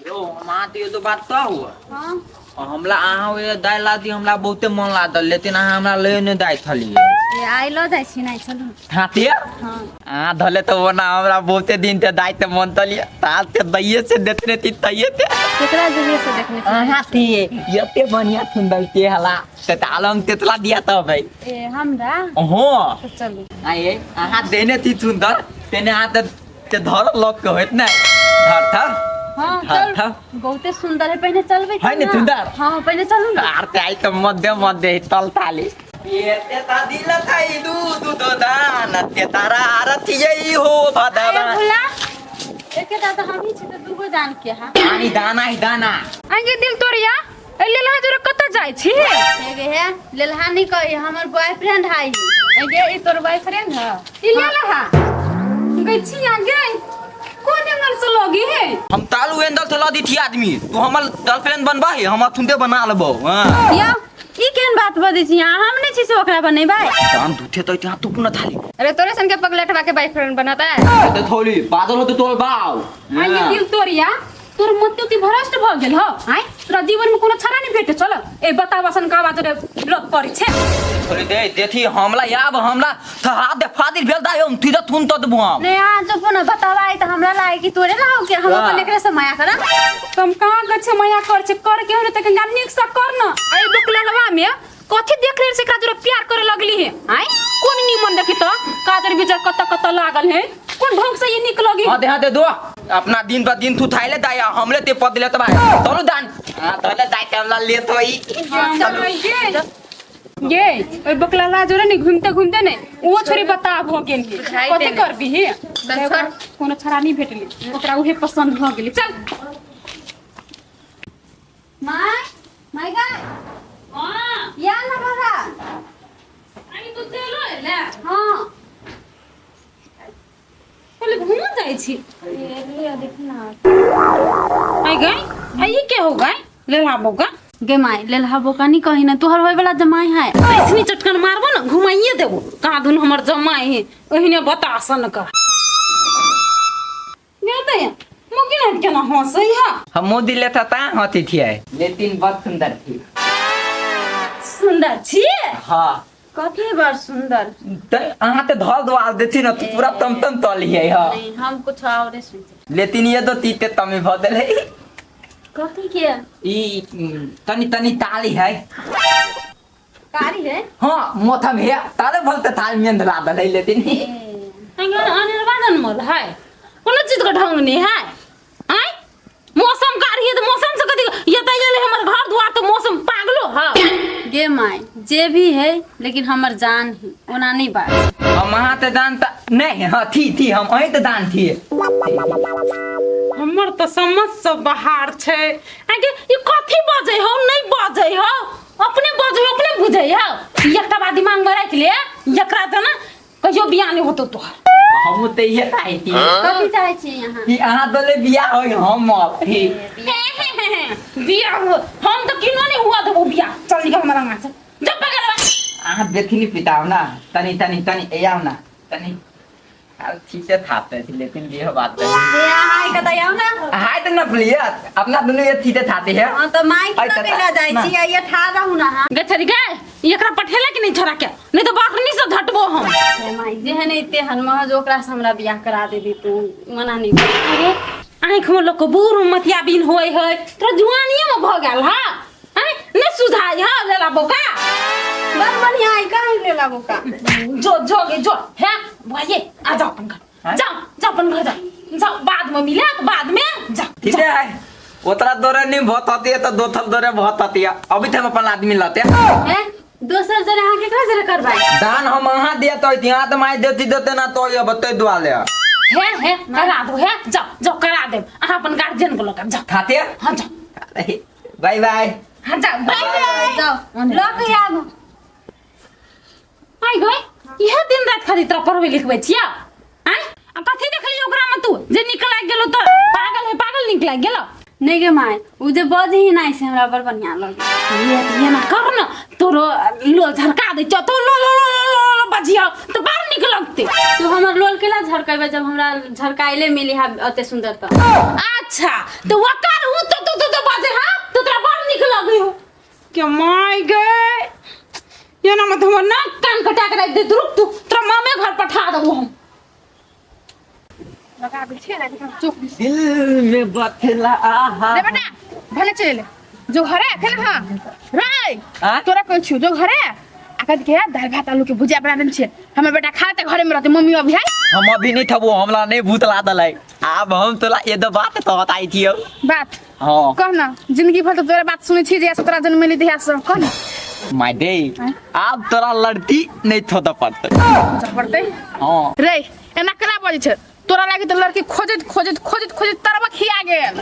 यो हम अहाँ तो ये तो बात तो हुआ। हाँ। हमरा अहाँ ओए दाइ ला दी, हमरा बहुते मन लागल, लेकिन अहाँ हमरा ले नहि दाइ थलिए। ए आइ लऽ जाइ छी नहि चलू। हाथे। हाँ। अहाँ धले तो ओना हमरा बहुते दिन ते दाइ ते मन तलिए ताल ते दैये से देखने ती तैये ते। केकरा जरिए से देखने छी? अहाँ ती एते बढ़िया सुंदर ते हला ते ताल हम तेतला दिया तब भाई। ए हमरा हो। तो चलू। आये अहाँ देने ती सुंदर तेने अहाँ ते ते धर लग के होइत ने धर धर। हाँ हाँ, चल। हाँ। बहुते सुंदर है, पहले चलबै है ने तब ना। सुंदर? हाँ पहले चलू ना। आर ते आई तो मध्य मध्य तल थाली एते ता दिल थाई दू दू दो दान ते तारा आरती यही हो आये भदवा। भोला एके दा तो हम ही छी तो दूगो दान के हा। पानी दाना ही दाना। आगे दिल तोड़िया ए लेलहा जोरे कतऽ जाइ छी? एगे हे लेलहा नहीं कही, हमर बॉयफ्रेंड है। एगे ई तोर बॉयफ्रेंड है? ई लेलहा गई छी आगे कोन एंगल से लगी है? हम तालू एंदल से लदी थी आदमी, तू हमर गर्लफ्रेंड बनबा है, हम अथुंदे बना लेबो। हां। या ई केहन बात बजै छी अहाँ? हम नहीं छी से ओकरा बनेबै। दान दूठे तो यहाँ तू पुनः थाली। अरे तोरे सन के पगलेटवा के बॉयफ्रेंड बनाता है। ते थोली बादल होते तोर बाव। आगे दिल तोड़िया तोर मत्युति भ्रष्ट भ गेल हो। आय तोरा जीवन में कोनो छड़ा नहीं भेटे चल। ए बतावा सन का बात रे लग पड़ी छे। थोड़ी दे देखी हमला याब हमला त हाथ दे फादिल भेल दाय हम तीर थुन त देबो हम। नहीं अहाँ जो पुनः बतावा आई त हमरा लागे कि तोरे ना हो के हम हाँ। अपन एकरे से माया करब। तुम कहाँ गछे माया कर छे कर के हो त गंगा नीक से कर न। ए बुकलवा में कथी देख रहे से एकरा जोरे प्यार करे लगली है? आय कोन निमन देखी त काजर बिजर कत कत लागल है, कोन ढंग से ये निक लगी? हां दे हां दे दो अपना दिन पर दिन तू थाइले दाया हमले ते पद ले त भाई तोलू दान। हां तोले दाय के हमला ले तो ई। चलो ये ये ओइ बकलाला जोरे ने घूमते घूमते ने वो छोरी बता भ गेल है। बुझाइ कथी देने। करबी हे? चल छोड़। कोनो छड़ा नहीं भेटली ओकरा उहे पसंद भ गेली। चल my my गाय हां या ना बड़ा। आई तो चलो ले। हाँ। पहले घूम जाई छी। ए ले देख ना। आई गई आई के हो गई ले लाबो का गे माय लेलहा बोका नहीं कही ना तोहर होय वाला जमाई है। ऐसनी चटकन मारबो ना घुमाइए देबो कहाँ धुन हमर जमाई है ओहिने बतासन का ये तो मुगी नहीं केना हंसै है। हम मोदी लेता ता हती थी लेकिन बहुत सुंदर थी। सुंदर छी? हां। कथी बड़ सुंदर? त अहाँ ते धल द्वार देथी न त पूरा तम तम तली है। हां। नहीं हम कुछ और सोचे। लेकिन ये तो तीते तमी भ देले। कथी के? ई तनी तनी ताली है। कारी है? हां मोथम है ताले भलते ताल में धला दले लेकिन। अनिर्वाणन मोल है कोनो चीज के ढंग नहीं है। आय मौसम कारी है तो मौसम से कथी ये त ये हमर घर द्वार तो मौसम पागलो है। गे my जे भी है लेकिन हमर जान है ओना नहीं बात। हम अहाँ ते दान त नहीं। हां थी थी हम अहीं ते दान थी। हमर त समझ से बाहर छै। आगे ई कथी बजै हो नहीं बजै हो अपने बजै हो अपने बुझै हो। एकटा बात दिमाग में राख ले एकरा त ना कहियो बियाह नहीं होतो तोहर। हम ते इहे चाहै छी। कथी चाहै छी अहाँ? कि अहाँ दोले बियाह होय हमर। ही। बियाह हो हम त किनो नहीं हुआ देबो बियाह। चल निकल हमरा अंगना से जब पकड़बा। अहाँ देखनी पिताव ना तनी तनी तनी ए आउ ना तनी हाल ठीक से थाते थी लेकिन ये बात है। हे अहाँ के त आउ ना। हाय तो नपलियत अपना दोनों ये थीते थाते है। हां त माई के आई न त कैला जाय छी आ ये ठाड़ रहू ना अहाँ। गे छरी गे एकरा पठेला कि नहीं छोरा के नहीं तो बाखनी से झटबो हम। हे माई जेहन एते हन महज ओकरा से हमरा बियाह करा देबी तू मना नहीं कर। अरे आँख में लोग के बूढ़ मतिया बिन होय है तोरा जुआनिए में भ गेल हा। आँय नहीं सुझाई हा लेला बौका। बड़ बढ़िया आई काहे लेला बोका? जो जो गे जो हे भाई आ जाओ अपन घर जाओ जाओ अपन घर जाओ जाओ बाद में मिले तो बाद में जाओ। ठीक है उतरा दौरे नहीं बहुत आती है तो दो थल दौरे बहुत आती है। अभी तो हम अपन आदमी लाते हैं। हैं दोसर जने अहाँ केकरा जरे करबै? दान हम अहाँ दिया तो यहाँ तो माई देती देते ना तो ये बत्ते दुआ ले। हे हे करा दो हे जाओ जाओ करा दे अहाँ अपन गार्जियन को लगा जाओ। खाते? हाँ जाओ। बाय बाय। हाँ जाओ बाय बाय। जाओ ल के आबू। आई गई इहे दिन रात खाली तोरा पढ़बै लिखबै छियै। आँय आ कथी देखलियै ओकरा में तू जे निक लागि गेलो तो पागल है पागल निक लागि गेलो। नहीं गे my उ जे बजही नहीं से हमरा बड़ बढ़िया लगे। ये त एना कर न तोरो लोल झरका दै छौ तो लो लो लो लो लो बजियौ तो बड़ निक लगतै। तू हमर लोल केला झरकेबै जब हमरा झरकाइले मिली हा अते सुंदर त। अच्छा तो ओकर उ के my गे, ये ना मत हमर नाक कान कटा के राखि दे। रुक तू, तोरा मामे घर पठा देबो हम। लगा दे छे ना चुप। दिल में बथला आहा। रे बेटा, भले चले जो घरे थे ना। हां रे। हाँ? तोरा कहै छियौ, जो घरे आ कथी के दाल भात आलू के भुजिया बना देने छियै, हमर बेटा खाते घरे में रहते, मम्मी अभी है। हम अभी नहीं थबो, हमला नहीं भूत ला दलै। आब हम तोला ये दो बात तो बताई थियो। बात? हाँ। कह ना, जिंदगी भर तो तोरा बात सुनै छी, जहिया से तोरा जन्म मिली तहिया से, कह ना। My day, आब तोरा लड़ती नहीं थोद पड़ते। पड़ते? हाँ। रे, एना केना बजै छै? तोरा लागी तऽ लड़की खोजैत खोजैत खोजैत खोजैत तरबा खिया गेल।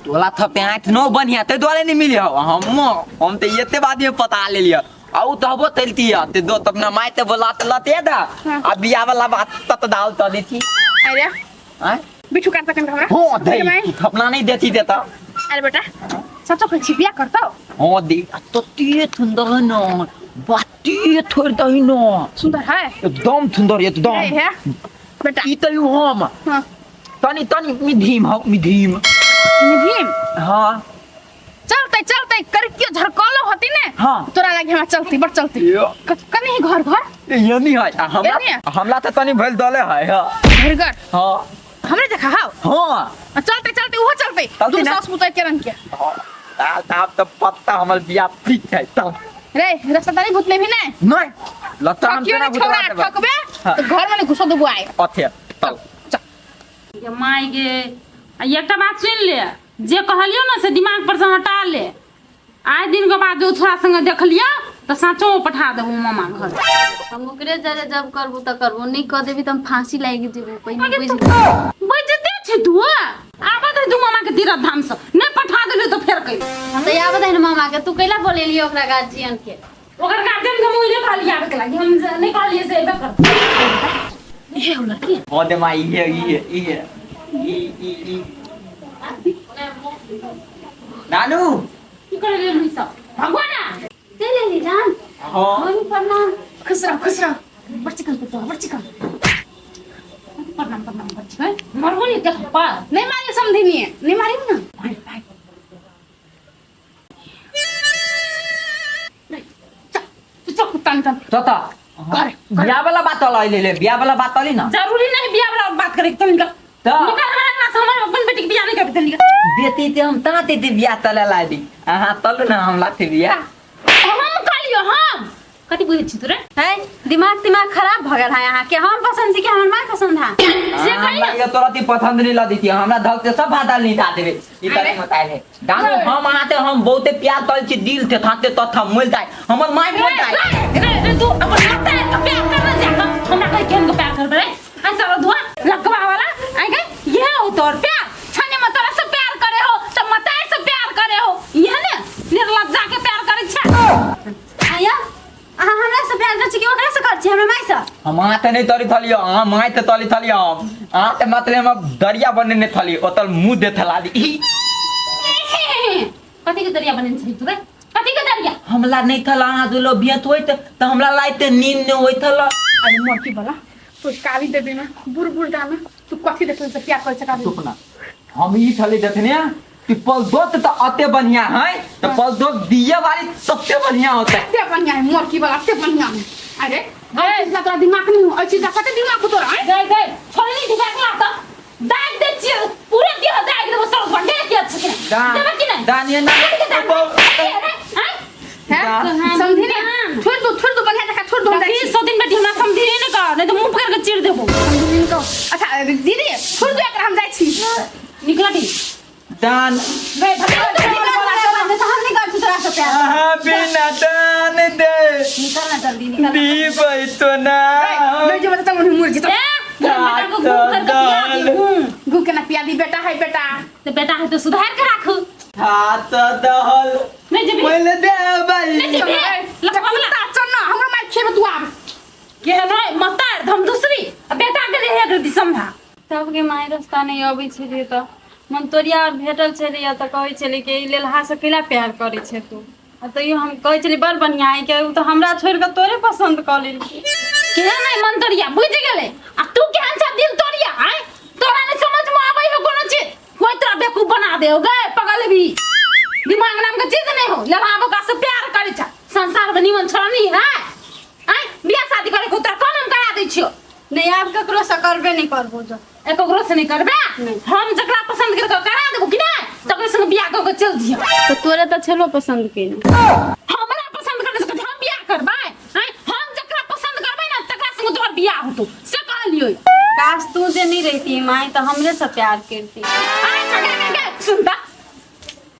तोला थपे आँख नो बढ़िया ते दुआरे नहीं मिली हो। हम तो एते बाद में पता ले लिया। आउ तो हबो तलती है ते दो तब ना my ते बोला त लते दा। हाँ। आ बिया वाला बात तत दाल त देती। अरे। आय? बिठू काट तकन हमरा। हो दे। अरे माय। थपना नहीं देती देता। अरे बेटा, सचो कहै छी, बियाह करतौ? हो दे। आ तते सुंदर है न, बाती थोड़ दही न। सुंदर है? एकदम सुंदर, एकदम। नहीं है बेटा। ई त you हम। हाँ। तनी तनी मिधीम हो, मिधीम। मिधीम? हाँ। चलते चलते करकियो झरकलो होती ने। हाँ। तोरा लागी हमरा चलती, बड़ चलती। यो। कनी ही घर घर? ये नहीं है। आ, हमरा ये नहीं है? हमरा त तनी भइल दले है, हाँ। घर घर? हाँ। हमरे देखा हाव? हाँ। आ, चलते चलते उहो चलते। चलती दू ना? सास पुतोह के रंग के। हाँ। ताब त पत्ता हमर बिया फिट है, तब। रे, रास्ता तारी भूत लेबी ने? नहीं। लता हम ठकियो केना ने भूत छौड़ा, देबै? ठकबे हाँ। त घर में घुसो देबो आइ। अथे, तब। चल। गे my गे, आ एकटा बात सुनि ले, जे कहलियौ ने से दिमाग पर से हटा ले। आइ दिन के बाद जो छोरा संगे देखलियौ तऽ साँचो पठा देबो मामा घर। हम ओकरे जरे जब करबू तऽ करबू, नहीं कह देबी तऽ हम फांसी लागि जेबू पहिने। अगे बुझि तू बजते छै तू, आबत है तू मामा के तीरथ धाम से नहीं पठा देलियौ तऽ फेर कहि। तऽ आबत है ने मामा के, तू कैला बोलेलियै ओकरा गार्जियन के? ओकर गार्जियन के मुँह नहीं कहलियै आबे के लागी, हम नहीं कहलियै से एबे करतै। हे हो लड़की। हो दे माई, इहे इहे इहे ई ई ई नानू की करे लेलु ई सब भगवाना? चलि एली जान? हाँ। मम्मी प्रणाम। खुश रह, खुश रह, बड़ चिकन पुतोह, बड़ चिकन। प्रणाम प्रणाम बच्ची, मरबो नहीं देख पा। नहीं मारियो समधिनी, नहीं मारियो ना। चल कुत्ता निकल। तो घर, बिया वाला बात ले ले, बिया वाला बात अली ना। जरूरी नहीं बिया वाला बात करे, तो निकल। तो निकल हमारा ना, हमारे अपन बेटी के बिया नहीं करते, निकल। बेटी ते हम ताते ते बिया तले ला दी। अहाँ तलु ना हम लाथे बिया। हम कहलियो हम कथी बुझै छी तू रे? है दिमाग तिमाग खराब भ गेल है अहाँ के? हम पसंद छी कि हमर माय पसंद है? से कही ना। हमरा ये तोरा ती पसंद नहीं लदी थी, हमरा धल से सब भात दाल नहीं देबे। ई तरह मत आइले दानो हम आते, हम बहुते प्यार तल छी दिल से, थाते तथा मिल जाए हमर my मिल जाए। रे रे रे, तू अपन माता के प्यार करना जा, हमरा कहि केहन के प्यार करबे रे? आ साला धुआ लकवा वाला आइ गे, ये हो तोर प्यार? छने में तोरा से प्यार करे हो त माता से प्यार करे हो, ये ने निर्लज्जा के प्यार करे छै। आया अहाँ हमरा से प्यार करै छी कि ओकरा से करै छी, हमरा माय से? हम आते नहीं तली थलियो, अहाँ my ते तली थलियो, हम अहाँ ते मतलब हम दरिया बनेने थली, ओतल मुंह दे थला दी। कथी के दरिया बनेने छली तू रे? कथी के दरिया? हमला नहीं थला, अहाँ दुलो बियत होइत त हमला लाइते नींद नहीं होइत थला। अरे मोटी वाला, तू काली देबे ना बुर बुर दाना, तू कथी देखल से प्यार करै छै काली? सुपना हम ई थली देखने कि पल दोत त अते बढ़िया है, त पल दोत दिए वाली सबसे बढ़िया होता है। अते बढ़िया है मोरकी वाला, अते बढ़िया है। अरे अरे चीज तोरा दिमाग नहीं हो, चीज कते दिमाग हो तोरा? गई गई छोड़नी दिमाग ला त दाग दे छियै पूरे देह दाग देबो सब बंडे के अच्छे के देबे कि नहीं? दान ये ना अरे हैं हैं समझी ने? छोड़ दो, छोड़ दो, बढ़िया जगह छोड़ दो, हम जाइ देखी छी। सौ दिन बेटी हमरा समझी ने कर, नहीं तो मुंह पकड़ के चीर देबो। समझी ने कहो। अच्छा दीदी छोड़ दो एकरा, हम जाइ छी। निकला दी दान गई भगवान। निकल, हम नहीं करै छी तोरा से प्यार। अहाँ बिना दान दे निकल ना जल्दी, निकल। दीबै तो ना। नहीं जेबै त चल मुर्गी चल। ए बेटा को घूम करके पिया दी घूम। गु केना पिया दी? बेटा है बेटा। तो बेटा है तो सुधार के राखू। हाथ दहल नहीं जेबी। पहिले देबै। नहीं जेबी। लखवा वाला। कुत्ता चल ना, हमरा मार खेबे तू आब। के नहीं मतार हम दूसरी आ बेटा के रहे अगर समझा। सबके my रास्ता नहीं अबै छलियै तऽ मन तोरिया आओर भेटल छलैया तऽ कहै छलै कि एहि लेल से कैला प्यार करै छै तू, आ तैयो हम कहै छलियै बड़ बढ़िआँ है के, ओ तऽ हमरा छोड़ि कऽ तोरे पसन्द कऽ लेलकै। केहन नहीं मन तोरिया बुझि गेलै, आ तू केहन छ दिल तोरिया? आय तोरा नहीं समझ में आबै हो कोनो चीज, कोई तोरा बेवकूफ बना दे हो गए पगल भी। दिमाग नाम के चीज नहीं हो लड़ाबो का से प्यार करे छ संसार में निमन छोड़ा नहीं है आय बियाह शादी करे के तोरा कौन हम करा दै छियो नहीं आब ककरो से करबे नहीं करबो जो ककरो से नहीं करबे नहीं। हम जकरा पसंद करके करा देबो कि नहीं तकरे संग बियाह कऽ के चल जियो तो तोरे तऽ छलो पसंद केने हमरा पसंद करने से हम बियाह करबै आय हम जकरा पसंद करबै ना तकरा संग तोहर बियाह होतो से कहलियो काश तू जे नहीं रहती माई तो हमरे से प्यार करती आय गे गे गे सुन ता